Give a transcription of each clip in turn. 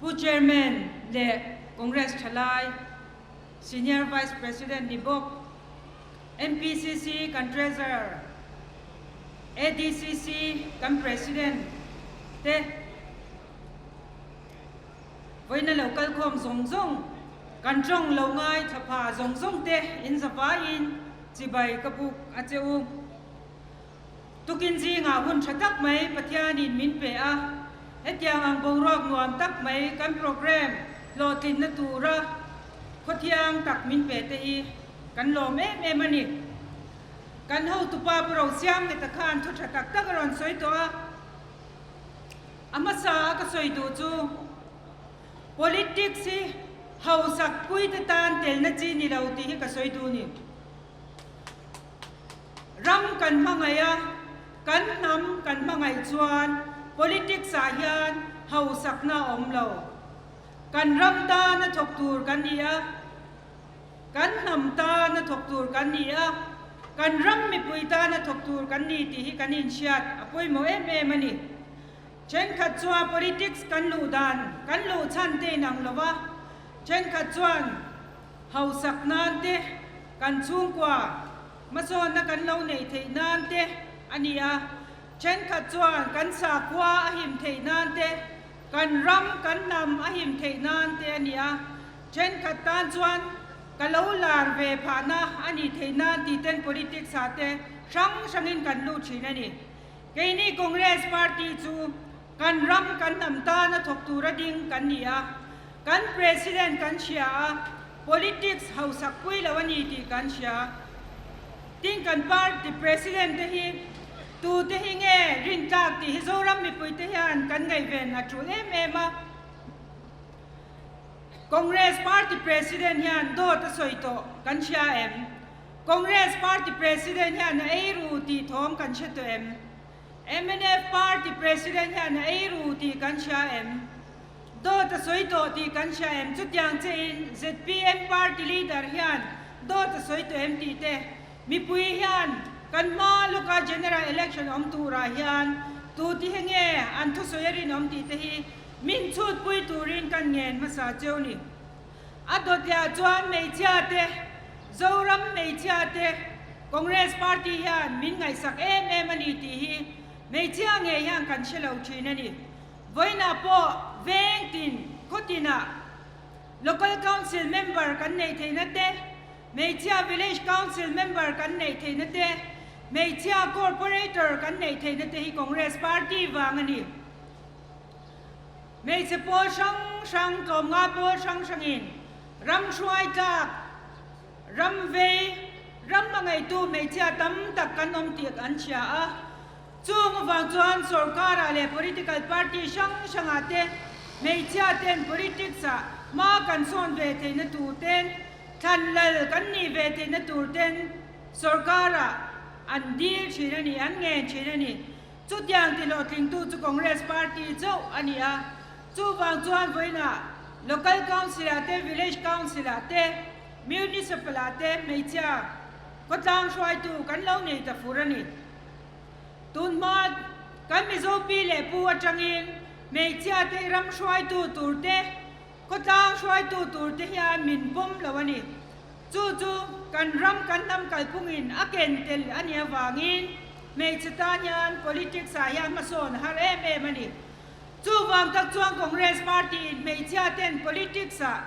Pu Chairman leh Congress thalai Senior Vice President ni bawk, MPCC kan Treasurer, ADCC kan President te vawiina lo kalkhawm zawng zawng, kan tawng lo ngai thlapha zawng zawng te in zavaiin chibai ka buk a che u. Tukin zingah hun tha tak mai Pathianin min pe a, hetiang ang boruak nuam tak mai kan program hlawhtlinna tura khawthiang tak min pe te hi kan lawm em em a ni. Kan hotupa Pu Rosiamngeta khan thu tha tak tak a rawn sawi tawh a, a hmasa a ka sawi duh chu politics hi hausak puite tan telna chi ni lo tih hi ka sawi duh a ni. Ram kan hmangaih a, kan hnam kan hmangaih chuan politics ah hian hausakna a awm lo. Kan ram tana thawk tur kan ni a, kan hnam tana thawk tur kan ni a, kan ram mipui tana thawk tur kan ni tih hi kan inhriat a pawimawh em em a ni. Thenkhat chuan politics kan luh dan, kan luh chhan te inang lo va, thenkhat chuan Hausak nan te, kan chhungkua hmasawnna kan lo neih theih nan te a ni a, thenkhat chuan kan sakhua a him theih nan te, kan ram, kan hnam a him theih nan te a ni a, thenkhat tan chuan ka lo lar ve phahna a nih theih nan tih ten politics ah te hrang hrangin kan lut thin a ni. Keini Congress party chu Kan ram kan hnam tana thawk tura ding kan ni a, kan President kan hria a, politics hausak pui lo a ni tih kan hria. Tin kan party President te hi tute hi nge rintlak tih hi Zoram mipuite hian kan ngaihven a tul em em a. Congress party President hian dawt a sawi tawh kan hria em? Congress party President hian a eiru tih thawm kan hre tawh em? Mnf party president hian a ei ru tih kan hria em? Dawt a sawi tawh tih kan hria em? Chutiang che in zpm party leader hian dawt a sawi tawh em tih te mipui hian kan hma lawka general election awm turah hian tu ti hi nge an thusawi a rinawm tih te hi min chhutpui turin kan ngen hmasa cheu ni. A dawtliah chuan hmeichhia te, Zoram hmeichhia te Congress party hian min ngaihsak em em a ni tih hi hmeichhia ngei hian kan hre lo thin a ni. Vawiinah pawh veng tin khaw tinah Local Council member kan neih theihna te, hmeichhia Village Council member kan neih theihna te, hmeichhia Corporator kan neih theihna te hi Congress party vang a ni. Hmeichhe pawl hrang hrang, tlawmnga pawl hrang hrangin ram hruai tlak, ram vei, ram hmangaihtu hmeichhia tam tak kan awm tih an hria a. Chung avang chuan sorkarah leh political party hrang hrangah te hmeichhia ten politics ah hma kan sawn ve theihna tur ten, thlan lal kan nih ve theihna tur ten sorkarah an dil thin a ni, an ngen thin a ni. Chutiang tihlawhtlingtu chu Congress party chauh a ni a, chuvang chuan vawiinah Local Council-ah te, Village Council-ah te, Municipal-ah te hmeichhia khawtlang hruaitu kan lo nei ta fur a ni. Tun hma kan Mizo pi leh pu atangin hmeichhia te ram hruaitu tur te, khawtlang hruaitu tur te hian min pawm lo a ni. Chu chu kan ram kan hnam kalphungin a ken tel a nih avangin hmeichhe tan hian politics ah hian hmasawn a har em em a ni. Chuvang tak chuan Congress party in hmeichhia ten politics ah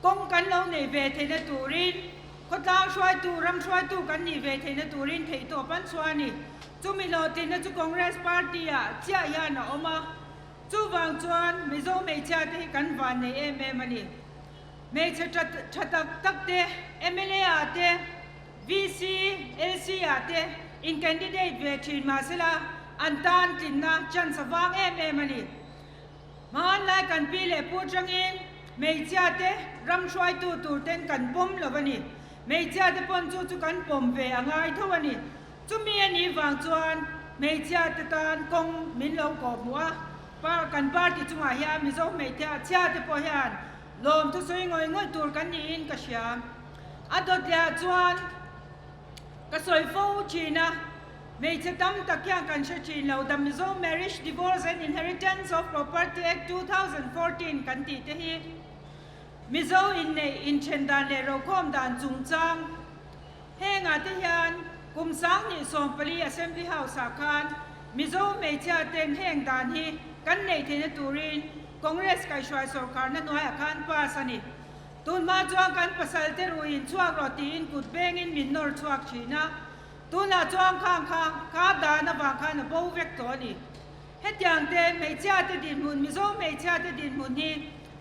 kawng kan lo nei ve theihna turin khawtlang hruaitu, ram hruaitu kan nih ve theihna turin theihtawp an chhuah a ni. Chumi hlawhtlinna chu Congress party ah chiah hian a awm a. Chuvang chuan Mizo hmeichhia te hi kan van nei em em a ni. Hmeichhe tha tak tak te, mla ah te, VC, LC ah te in candidate ve thin mahsela an tan tlinna chance a vang em em a ni. Hmanlai kan pi leh pu atangin hmeichhia te ram hruaitu tur ten kan pawm lo a ni. Hmeichhia te pawn chu chu kan pawm ve a ngai tho a ni. Chumi a nih vang chuan hmeichhia te tan kawng min lo kawh hmuh a, kan party chungah hian Mizo hmeichhia chhia te pawh hian Lawm thu sawi ngawih ngawih tur kan niin ka hria. A dawt leh ah chuan ka sawi fo thin a. Hmeichhe tam tak hian kan hre thin lo, The Mizo Marriage, Divorce and Inheritance of Property Act 2014 kan tih te hi Mizo inneih inthen dan leh rokhawm dan chungchang hengah te hian kum 2014 Assembly House ah khan Mizo hmeichhia ten heng dan hi kan neih theihna turin Congress kaihhruai sorkarna hnuaiah khan pass a ni. Tunhma chuan kan pasal te ruiin chhuak rawh tiin kut bengin min nawr chhuak thin a. Tunah chuan khang kha kha dan avang khan a bo vek tawh a ni. Hetiang te hmeichhia te dinhmun, Mizo hmeichhia te dinhmun hi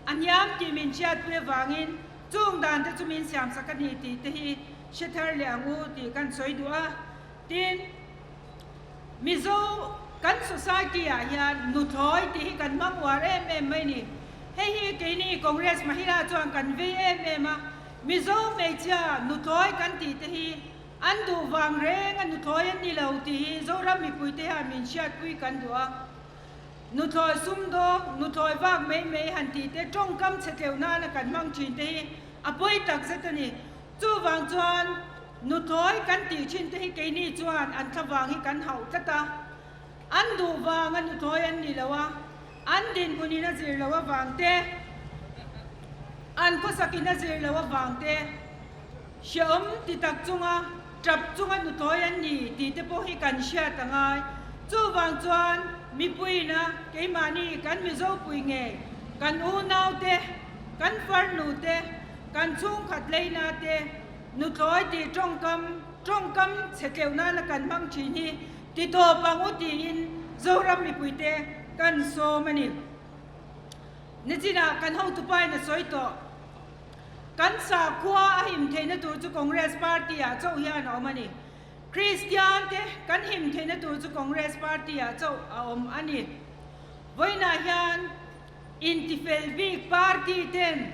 a hniam tih min hriatpui avangin chung dan te chu min siamsak a ni tih te hi hre thar leh ang u tih kan sawi duh a. Tin, Mizo kan society ah hian nuthlawi tih hi kan hmang uar em em mai ni. Hei hi keini Congress Mahila chuan kan vei em em a, Mizo hmeichhia nuthlawi kan tih te hi an duh vang reng a nuthlawi an ni lo tih hi Zoram mipuite hian min hriatpui kan duh a. Nuthlawi sumdawng, nuthlawi vak mai mai han tih te tawngkam chhe tleuh nana kan hmang thin te hi a pawi takzet a ni. Chuvang chuan nuthlawi kan tih thin te hi keini chuan an thlavang hi kan hauh tlat a, an duh vanga nuthlawi an ni lo a, an dinhmunin a zir lo avang te, an khawsakin a zir lo avang te, hreawm ti tak chunga tap chunga nuthlawi an ni tih te pawh hi kan hriat a ngai. Chuvang chuan mipuiina keimahni kan Mizopui ngei, kan unaute, kan farnute, Kan chhungkhat leina te nuthlawi tih tawngkam tawngkam chhe tleuh nana kan hmang thin hi ti tawp ang u tiin Zoram mipuite kan sawm a ni. Nichinah kan hotupain a sawi tawh. Kan sakhua a him theihna tur chu Congress party ah chauh hian a awm a ni. Kristian te kan him theihna tur chu Congress party ah chauh a awm a ni. Vawiinah hian intifel bik party ten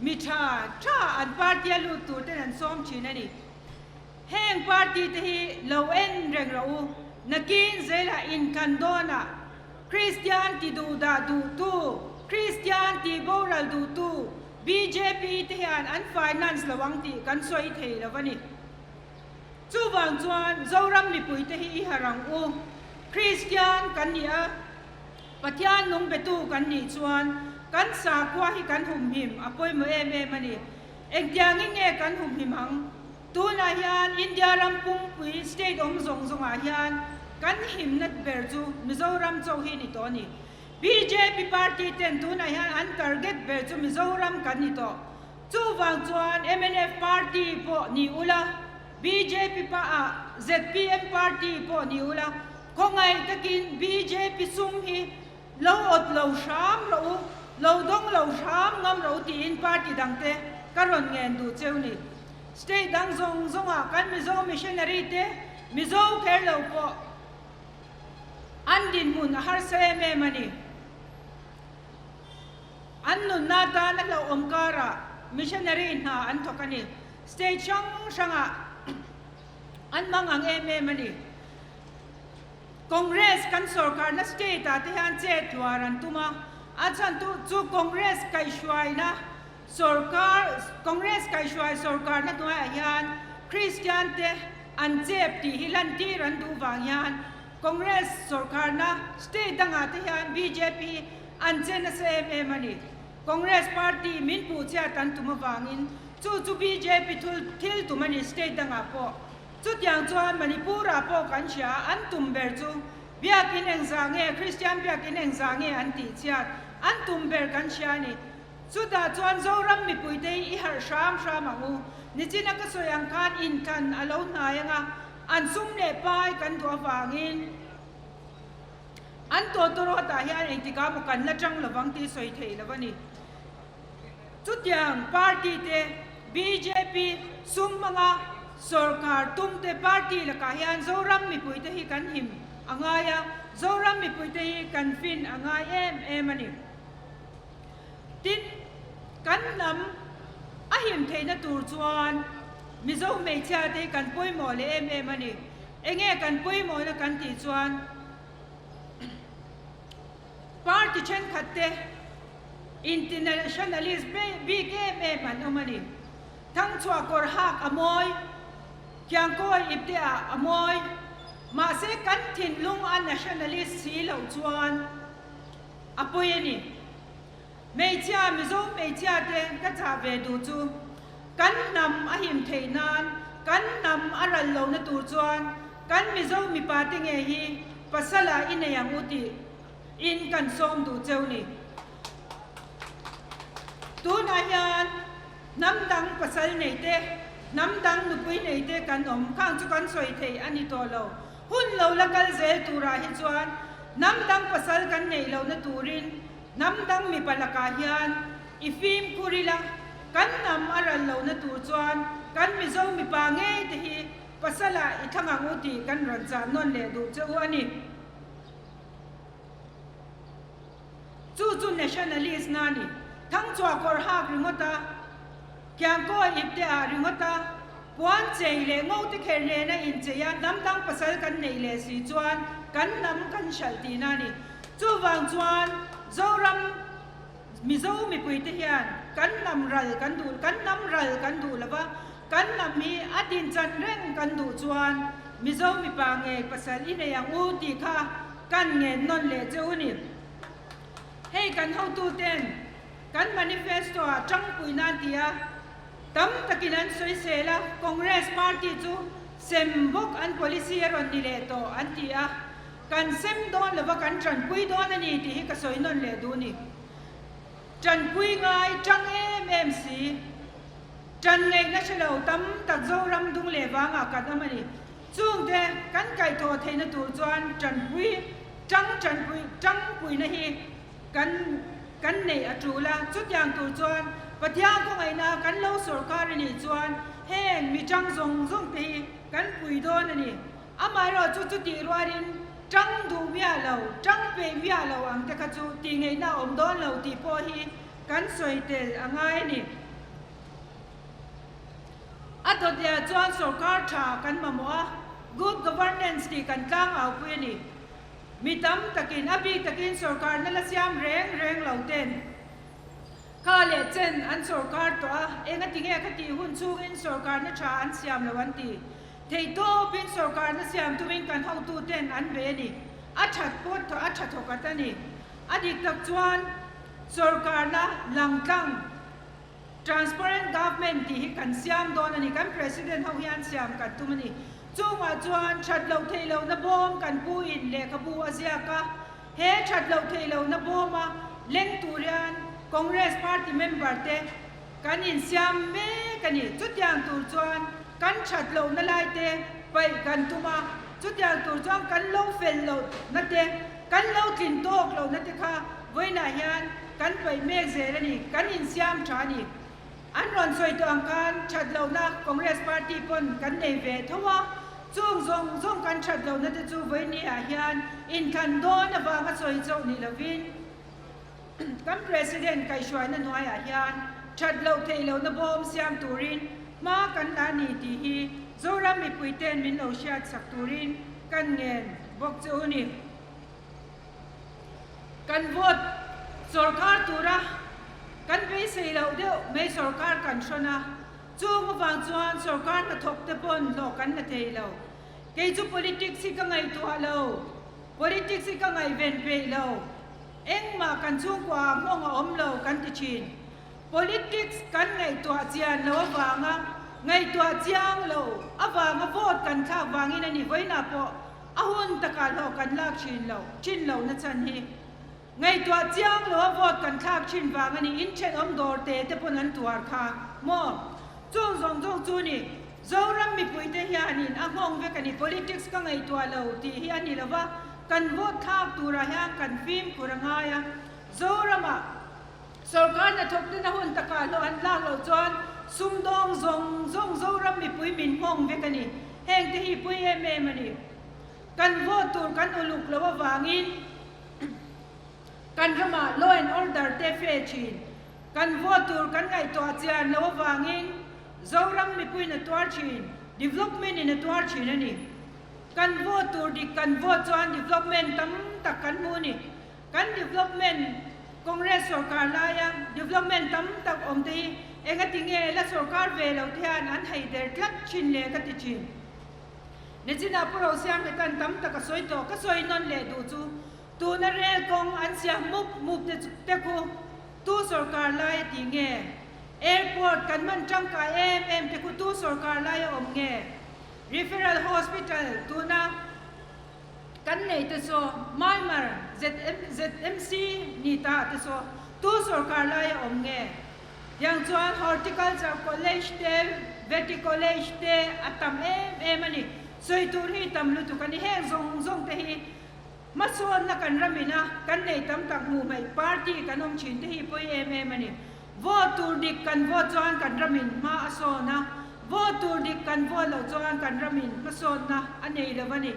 Mi tha tha an party a lut tur ten an sawm thin a ni. Heng party te hi lo en reng rawh u. Nakin zelah inthlan dawnah Kristian ti duh dah duhtu, Kristian ti boral duhtu bjp te hian an finance lo ang tih kan sawi thei lo a ni. Chuvang chuan Zoram mipui te hi i harh ang u. Kristian kan ni a. Pathian nung betu kan nih chuan kan sakhua hi kan humhim a pawimawh em em a ni. Engtiangin nge kan humhim ang? Tunah hian India ram pumpui state awm zawng zawngah hian kan himna ber chu Mizoram chauh hi ni tawh a ni. Bjp party ten tunah hian an target ber chu Mizoram kan ni tawh. Chuvang chuan mnf party pawh ni ula, bjp pa ah zpm party pawh ni ula, Khawngaih takin bjp sum hi lo awt lo hram rawh u, lo dawng lo hram ngam rawh u tiin party dangte ka rawn ngen duh cheu ni. State dang zawng zawngah kan Mizo missionary te Mizo kher lo pawh an dinhmun a harsa em em a ni. An nunna tan a hlauhawm karah missionary hna an thawk a ni. State hrang hrangah an mang ang em em a ni. Congress kan sorkarna state ah te hian che tluar an tum a, a chhan tu chu Congress kaihhruaina sorkar Congress kaihhruai sorkarna hnuaiah hian Christian te an chep tih hi lantir an duh vang hian Congress sorkarna state dangah te hian bjp an che nasa em em a ni. Congress party min puh chhiat an tum avangin chu chu bjp thul thil tum a ni state dangah pawh. Chutiang chuan Manipur-ah pawh kan hria a, an tum ber chu Biakin engzah nge, Kristian Biakin engzah nge an tih chiat an tum ber kan hria a ni. Chutah chuan Zoram mipuite hi i harh hram hram ang u. Nichina ka sawi ang khan inthlan a lo hnai ang a, an sum leh pai kan duh avangin an tawtawrawtah hian engtikah maw kan la tang lovang tih sawi theih lo a ni. Chutiang party te bjp sum hmanga sorkar tum te party lakah hian Zoram mipui te hi kan him a ngai a, Zoram mipui te hi kan fin a ngai em em a ni. Tin, kan hnam a him theihna tur chuan Mizo hmeichhia te hi kan pawimawh leh em em a ni. Enge kan pawimawhna kan tih chuan party thenkhat te Internationalist bik em em an awm a ni. Thangchhuah kawr hak a mawi. Khiangkawi ipte ah a mawi. Mahse kan thinlung a nationalist si loh chuan a pawi a ni. Hmeichhia, Mizo hmeichhia te ka chah ve duh chu kan hnam a him theih nan, kan hnam a ral lohna tur chuan kan Mizo mipa te nge hi pasal ah i nei ang u tih in kan sawm duh cheu ni. Tunah hian hnam dang pasal nei te, hnam dang nupui nei te kan awm khang chu kan sawi thei a ni tawh lo. Hun lo la kal zel turah hi chuan hnam dang pasal kan neih lohna turin hnam dang mipa lakah hian i fimkhur ila, kan hnam a ral lohna tur chuan kan Mizo mipa ngei te hi pasalah i thlang ang u tih kan rawn chah nawn leh duh che u a ni. Chu chu nationalist na ni. Thangchhuah kawr hak ringawt a, Kiangkawi ipte ah ringawt a, puan chei leh ngo te kher nena inchei a hnam dang pasal kan neih leh si chuan kan hnam kan hralh tihna a ni. Chuvang chuan Zoram Mizo mipuite hian kan hnam ral kan duh kan hnam ral kan duh lova, kan hnam hi a dinchan reng kan duh chuan Mizo mipa ngei pasal i nei ang u tih kha Kan ngen nawn leh che u ni. Hei kan hotuten kan manifesto ah tangpui nan ti a, tam takin an sawisel a, Congress party chu sem bawk an policy a rawn ni leh tawh an ti a, kan sem dawn lova kan tanpui dawn a ni tih hi ka sawi nawn leh duh ni. Tanpui ngai tang em em si. Tan ngaihna hre lo tam tak Zoram dung leh vangah kan awm a ni. Chungte kan kaihthawh theihna tur chuan tanpui tang tanpui tangpuina hi kan kan neih a tul a. Chutiang tur chuan Pathian khawngaihna kan lo sawrkar a nih chuan heng mi tang zawng zawng te hi kan pui dawn a ni. Amaherawh chu chutih rualin tang duh miah lo, tang peih miah lo ang te kha chu tihngeihna a awm dawn lo tih pawh hi kan sawi tel a ngai a ni. A dawtliah chuan sorkar tha kan mamawh a, good governance tih kan tlang aupui a ni. Mi tam takin, a bik takin sorkarna la siam reng reng lo ten kha leh chen an sorkar tawh a, engati nge ka tih hun chhungin sorkarna tha an siam lo an ti. Theihtawpin sorkarna siam tumin kan hotu ten an ve a ni. A that pawt a tha thawk at a ni. A dik tak chuan sorkarna langtlang. Transparent Government tih hi kan siam dawn a ni, kan President ho hian siam kan tum a ni. Chungah chuan that loh theih lohna bawm kan pu in lehkhabu a ziak a, he that loh theih lohna bawma leng tur hian Congress party member te kan insiam mek a ni. Chutiang tur chuan kan that lohna lai te paih kan tum a, chutiang tur chuan kan lo fel lohna te, kan lo tlin tawk lohna te kha vawiinah hian Kan paih mek zel a ni, kan insiam tha a ni. An rawn sawi tawh ang khan that lohna Congress party pawn kan nei ve tho a, chung zawng zawng kan that lohna te chu vawiini ah hian inthlan dawn avanga sawi chauh ni lovin kan President kaihhruaina hnuaiah hian that loh theih lohna bawm siam turin hma kan la ni tih hi Zoram mipuite'n min lo hriatsak turin kan ngen bawk che u ni. Kan vote sawrkar tura kan beisei loh deuh mai sawrkar kan hrawn a, chung avang chuan sawrkar hnathawk te pawn hlawh kan la thei lo. Kei chu politics hi ka ngaihtuah lo, politics hi ka ngaihven peih lo, engmah kan chhungkua ah nghawng a awm lo kan ti thin. Politics kan ngaihtuah chian lo avanga ngaihtuah chiang lo avanga vote kan thlak vangin a ni vawiinah pawh A hun takah hlawh kan lak thin lo, thin lo na chhan hi ngaihtuah chiang lo a vote kan thlak thin vang a ni, in thenawm dawr te te pawn an tuar kha maw? Chung zawng zawng chu ni, Zoram mipuite hianin a nghawng vek a ni, politics ka ngaihtuah lo tih hi a ni lo va, kan vote thlak turah hian kan fimkhur a ngai a, Zoramah sorkar hnathawk ten a hun takah hlawh an lak loh chuan sumdawng zawng zawng Zoram mipui min nghawng vek a ni. Heng te hi pui em em a ni. Kan vote tur kan uluk lo avangin kan ramah law and order te fe thin. Kan vote tur kan ngaihtuah chian lo avangin Zoram mipuiin a tuar thin, development in a tuar thin a ni. Kan vote tur dik kan vote chuan development tam tak kan hmu a ni. Kan development Congress sorkar laia development tam tak awm te hi engati nge la sorkar ve lo te hian an hei der tlat thin le ka ti thin. Nichinah Pu Rosiamhletan tam tak a sawi tawh, ka sawi nawn leh duh chu tuna rel kawng an siam mup mup te chu te khu tu sorkar lai a tih nge? Airport kan hman tangkai em em te khu tu sorkar lai a awm nge? Referral Hospital tuna kan nei te saw Myanmar ZMC ni ta te saw tu sorkar lai a awm nge? Tiang chuan Horticulture College te, Vety College te a tam em em a ni. Sawi tur hi tam lutuk a ni. Heng zawng zawng te hi hmasawnna kan ram ina kan nei tam tak hmuh hmaih party kan awm thin te hi pawi em em a ni. Vote tur dik kan vote chuan kan ram in hma a sawn a, vote tur dik kan vote loh chuan kan ram in hmasawnna a nei lo a ni.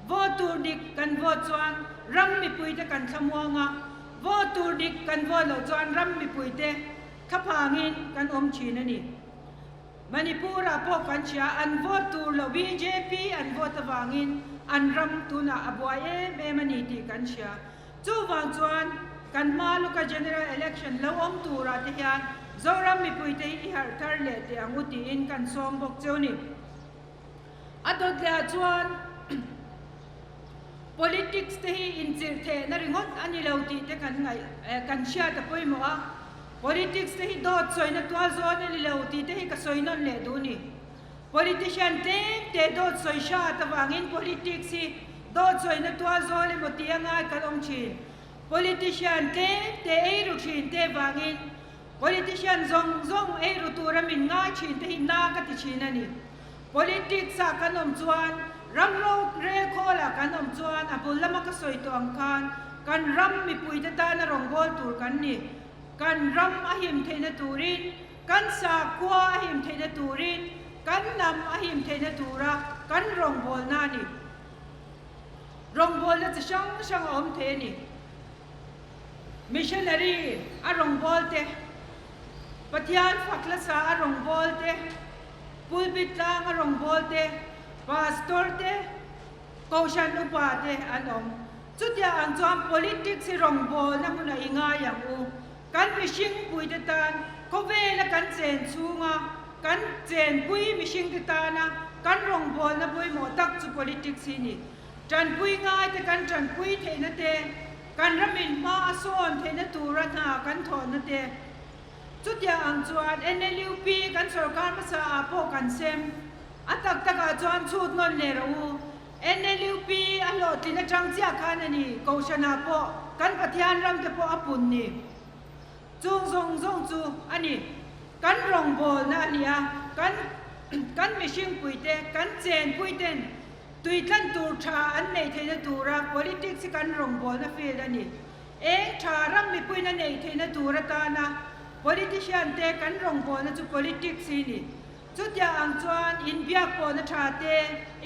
Vote tur dik kan vote chuan ram mipuite kan thlamuang a, vote tur dik kan vote loh chuan ram mipuite thlaphangin kan awm thin a ni. Manipur-ah pawh kan hria, an vote tur lo bjp an vote avangin an ram tunah a buai em em a ni tih kan hria. Chuvang chuan kan hma luka General Election lo awm turah te hian Zoram mipuite hi i harh thar leh teh ang u tiin kan sawm bawk cheu ni. A dawt leh ah chuan politics te hi inchirh thehna ringawt a ni lo tih te kan ngaih kan hriat a pawimawh a, politics te hi dawt sawina tual zawn a ni lo tih te hi ka sawi nawn leh duh ni. Politician tlem te dawt sawi hrat avangin politics hi dawt sawina tual zawl emaw tih a ngai kan awm thin. Politician tlem te ei ru thin te vangin Politician zawng zawng eiru tura min ngai thin te hi na ka ti thin a ni. Politics ah kan awm chuan, ram ro rel khawl ah kan awm chuan a bul lama ka sawi tawh ang khan kan ram mipuite tana rawngbâwl tur kan ni. Kan ram a him theihna turin, kan sakhua a him theihna turin, kan hnam a him theihna tura kan rawngbâwlna a ni. Rawngbâwlna chi hrang hrang a awm thei a ni. Missionary a rawngbâwl te, Pathian fak hlasa a rawngbâwl te, pulpit tlang a rawngbâwl te, pastor te, kohhran upa te an awm. Chutiang ang chuan politics hi rawngbâwlna hmunah i ngai ang u. Kan mihringpuite tan khawvela kan chen chhunga kan chenpui mihringte tana kan rawngbâwlna pawimawh tak chu politics hi ni. Tanpui ngaite kan tanpui theihna te, kan ramin hma a sawn theihna tura hna kan thawhna te. Chutiang ang chuan NLUP kan sorkar hmasa ah pawh kan sem. A tak takah chuan chhut nawn leh rawh u. NLUP a hlawhtlin atang chiah khan a ni, Kohhran ah pawh kan Pathian ram te pawh a pun ni. Chung zawng zawng chu a ni. Kan rawngbawlna a ni a, kan kan mihringpuite, kan chenpuiten Tui tlan tur tha an neih theihna tura politics hi kan rawngbawlna field a ni. Eng tha ram mipuina neih theihna tur atana politician te kan rawngbawlna chu politics hi ni. Chutiang ang chuan inbiak pawhna tha te,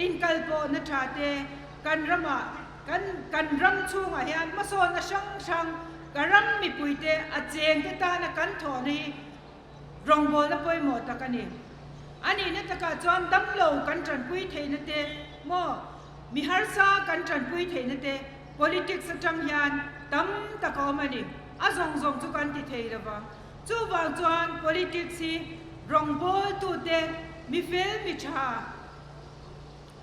inkal pawhna tha te kan ramah kan kan ram chhungah hian hmasawnna hrang hrang ka ram mipuite a chengte tana kan thawhna hi Rawngbawlna pawimawh tak a ni. A nihna takah chuan damlo kan tanpui theihna te maw, mi harsa kan tanpui theihna te politics atang hian tam tak a awm a ni. A zawng zawng chu kan ti thei lo vang. Chuvang chuan politics hi rawngbawltute mi fel mi tha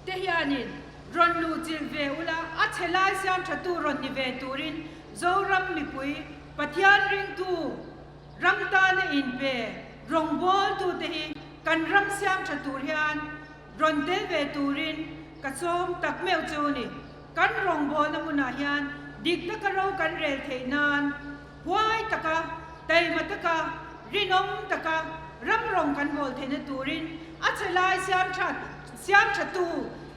te hianin rawn luhchilh ve ula, a chhe lai siam thatu rawn ni ve turin Zoram mipui Pathian ringtu, Ram tana inpe rawngbawltute hi kan ram siam tha tur hian rawn tel ve turin ka sawm tak meuh chu ni. Kan rawngbawlna hmunah hian dik taka ro kan rel theih nan huai taka, taima taka, rinawm taka ram rawng kan bawl theihna turin a chhe lai siam tha siam thatu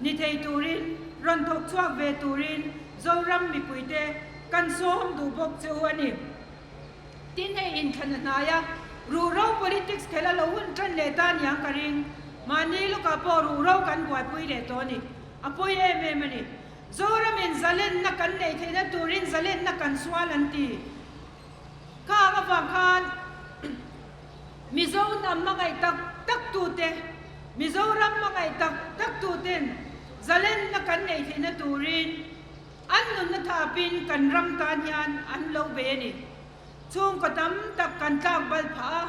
ni thei turin rawn thawk chhuak ve turin Zoram mipuite kan sawm duh bawk che u a ni. Tin hei inthlan a hnai a, ruhro politics khelh a lo hun tan leh ta niang ka ring. Mahni lawkah pawh ruhro kan buaipui leh tawh a ni. A pawi em em a ni. Zoramin zalenna kan neih theihna turin zalenna kan sual an ti. Khang avang khan Mizo hnam hmangaih tak tak tute, Mizoram hmangaih tak tak tuten zalenna kan neih theihna turin, An nunna thapin kan ram tan hian an lo bei a ni. Chhungkaw tam tak kan tlak bal phah a,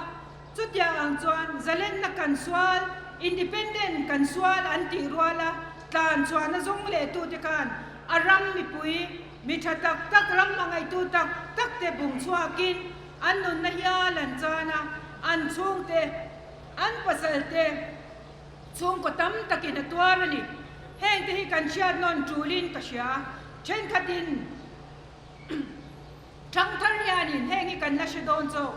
chutiang ang chuan zalenna kan sual, independent kan sual an tih rual a. tlan chhuahna zawng leh tute khan a ram mipui mi tha tak tak ram hmangaihtu tak tak te bum chhuakin an nunna hial an chan a, an chhungte, an pasal te chhungkaw tam takin a tuar a ni. Hengte hi kan hriat nawn tulin ka hria. Thenkhatin Thangthar hianin heng hi kan la hre dawn chauh.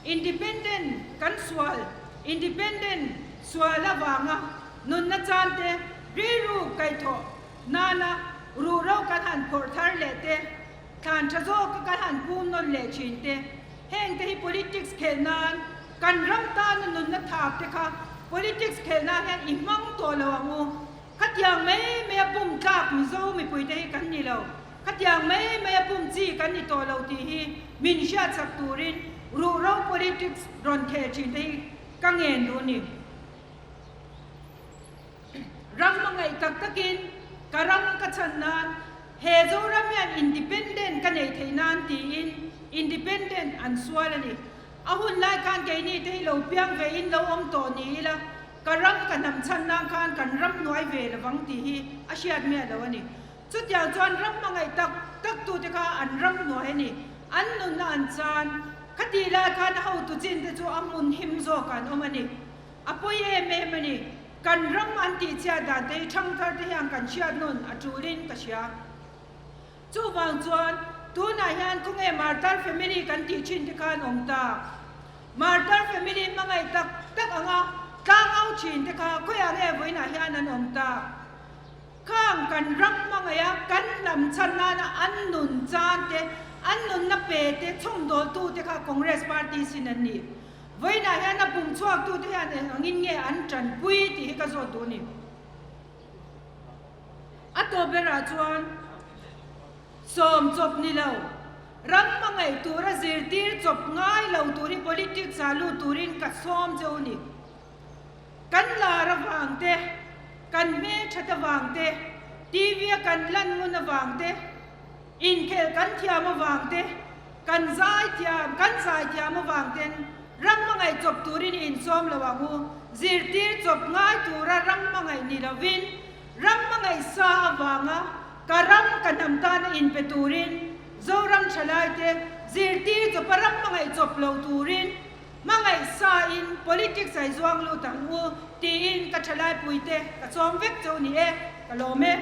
Independent kan sual, independent sual avanga nunna chan te, rilru kaihthawh nana ruhro kan han phawrh thar leh te, thlan tha zawka kan han pum nawn leh thin te, heng te hi politics khelh nan kan ram tana nunna thap te kha politics khelh nan hian i hmang tawh lo ang u. Khatiang mai maia pum tlak Mizo mipuite hi kan ni lo. Khatiang mai maia pum chi kan ni tawh lo tih hi min hriatchak turin ruhro politics rawn khel thin te hi ka ngen duh a ni. Ram hmangaih tak takin ka ram ka chhan nan he Zoram hian independent ka nei theih nan tiin independent an sual a ni. A hun lai khan keini te hi lo piang ve in lo awm tawh ni ila ka ram ka hnam chhan nan khan kan ram hnuai ve lovang tih hi a hriat miah lo a ni. Chutiang chuan ram hmangaih tak tak tute kha an ram hnuai a ni. An nunna an chan. Khatih lai khan a hotu chin te chu a hmun him zawk an awm a ni. A pawi em em a ni. Kan ram an tih chhiat dan te hi thangthar te hian kan hriat nawn a tulin ka hria. Chuvang chuan tunah hian khawnge Martar family kan tih thin te khan awm ta. Martar family hmangaih tak tak anga tlang au thin te kha khawiah nge vawiinah hian an awm ta. Khang kan ram hmangaih a kan hnam chhan nana an nun chan te, an nunna pe te chhawmdawltu te kha Congress party sin an ni. Vawiinah hian a bum chhuaktute hian eng angin nge an tanpui tih hi ka zawt duh a ni. A tawp berah chuan sawm chawp ni lo, ram hmangaih tura zirtir chawp ngai lo tur hi politics ah lut turin ka sawm che u ni. Kan lar avang te, kan hmelthat avang te, TV a kan lan ngun avang te, Inkhel kan thiam avang te, kan zai thiam, kan zai thiam avang ten ram hmangaih chawp turin i insawm lo ang u. Zirtir chawp ngai tura ram hmangaih ni lovin, ram hmangaih sa avanga ka ram ka hnam tana inpe turin Zoram thalaite zirtir chawpa ram hmangaih chawp lo turin hmangaih sa in politics a i zuang lut ang u tiin ka thalaipuite ka chawm vek chauh ni e, ka lawm e.